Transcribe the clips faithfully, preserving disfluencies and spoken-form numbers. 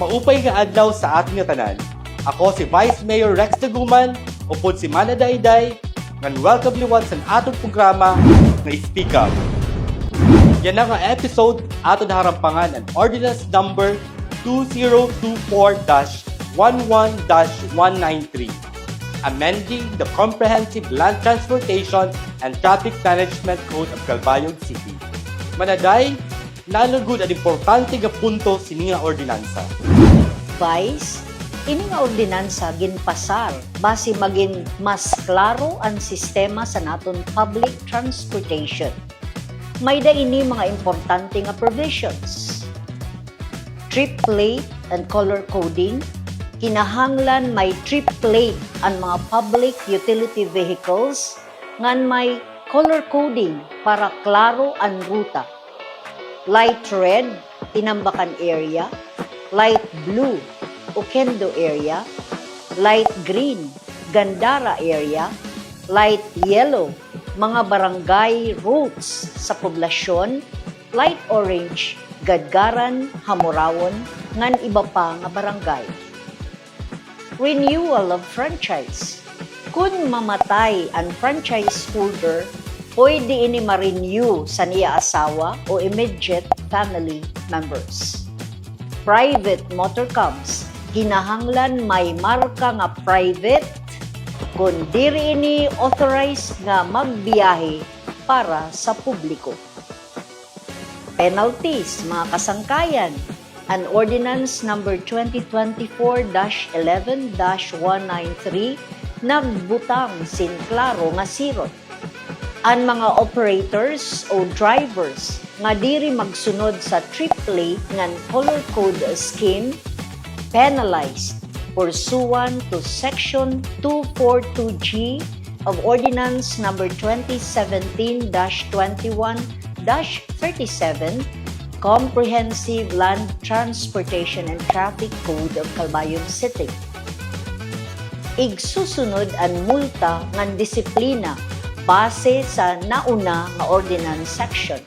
Maupay nga adlaw sa aton ngatanan. Ako si Vice Mayor Rex Daguman, upod si Mana Dayday, ngan welcome liwat sa aton programa nga Speak Up. Yana nga episode, aton harampangan an Ordinance Number two zero two four dash one one dash one nine three, amending the Comprehensive Land Transportation and Traffic Management Code of Calbayog City. Mana Day, nano gud an importante nga punto sini nga ordinansa? Vice, ini nga ordinansa ginpasar basi magin mas klaro an sistema sa naton public transportation. May-ada ini mga importante nga provisions. Trip plate and color coding. Kinahanglan may trip plate an mga public utility vehicles ngan may color coding para klaro an ruta. Light red, Tinambakan area. Light blue, Oquendo area. Light green, Gandara area. Light yellow, mga barangay routes sa poblasyon. Light orange, Gadgaran, Hamoraon, ngan iba pa nga barangay. Renewal of franchise. Kon mamatay an franchise holder, pwede ini ma-renew san iya asawa o immediate family members. Private motorcabs, kinahanglan may marka nga private, kon diri ini authorized nga magbiyahe para sa publiko. Penalties, mga kasangkayan. An Ordinance Number twenty twenty-four dash eleven dash one nine three nagbutang sin klaro nga sirot. An mga operators o drivers nga diri magsunod sa trip plate ngan color code scheme, penalized pursuant to Section two four two G of Ordinance Number twenty seventeen dash twenty-one dash thirty-seven, Comprehensive Land Transportation and Traffic Code of Calbayog City. Igsusunod an multa ngan disiplina base sa nauna nga ordinance section.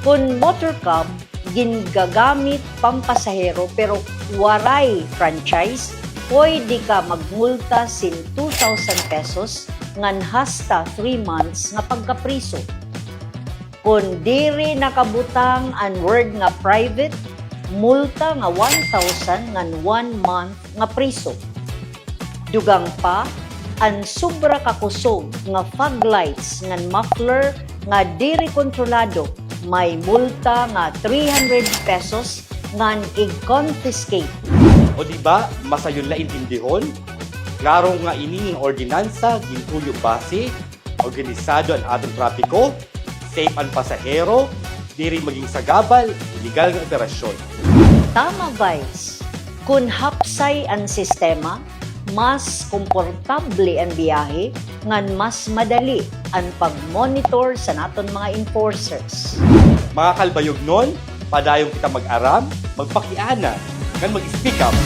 Kon motor cab, gingagamit pampasahero pero waray franchise, pwede ka magmulta sin two thousand pesos ngan hasta three months nga pagkapriso. Kon diri nakabutang an word nga private, multa nga one thousand ngan one month nga priso. Dugang pa, an sobra ka kusog nga fog lights ngan muffler nga diri kontrolado may multa nga three hundred pesos ngan i-confiscate. O di ba, masayon la intindihon? Klaro nga ini nga ordinansa gintuyo basi organisado an aton trapiko, safe an pasahero, diri maging sagabal, illegal nga operasyon. Tama, Vice. Kon hapsay an sistema, mas komportable an biyahe, ngan mas madali an pag-monitor sa naton mga enforcers. Mga Calbayognon, padayon kita mag-aram, magpakiana, ngan mag-speak up.